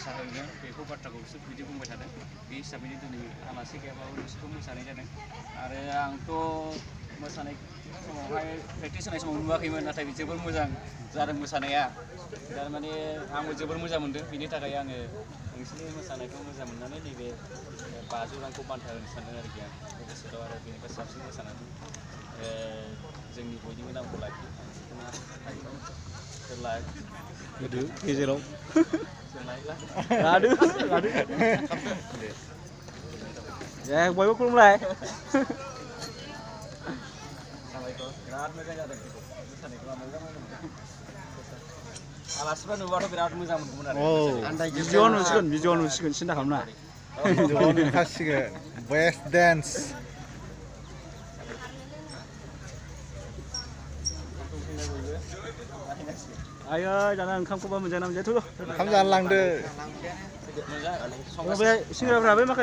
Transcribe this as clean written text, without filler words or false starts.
मोसाहैगोन बेखौ बाथ्राखौ बिसोर बिदि बुंबाय थादों बे हिसाबैनो दिनै आलासि गैयाबाबो बिसोरखौ मोसानाय जादों आरो आंथ' मोसानाय समावहाय प्रेक्टिस होनाय समाव नुवाखैमोन नाथाय जोबोर मोजां जादों मोसानाया थारमाने आंबो जोबोर मोजां मोनदों बिनि थाखाय आङो नोंसोरनि मोसानायखौ मोजां मोननानै नैबे 500 रांखौ बान्था होनो सानदों आरोखि आं लोगोसेथ' आरो बेनिफ्राय साबसिन मोसानानै जोंनि बयनिबो नामखौ लाखियो होदो गेजेराव लादो दे बयबो खुलुमलाय साबायखर बिराद मोजां जादों मोसानायखौ आं मोजां मोनदों आलासिफ्रा नुबाथ' बिराद मोजां मोनगौमोन आरो भिडिअ नुसिगोन सिन्था खालामना भिडिअ नुखासिगोन बेस्ट डेन्स आयै दाना ओंखामखौबा मोनजाना मोनजायाथ' ओंखाम जानो लांदो बे सिंग्राफ्रा बे माखासे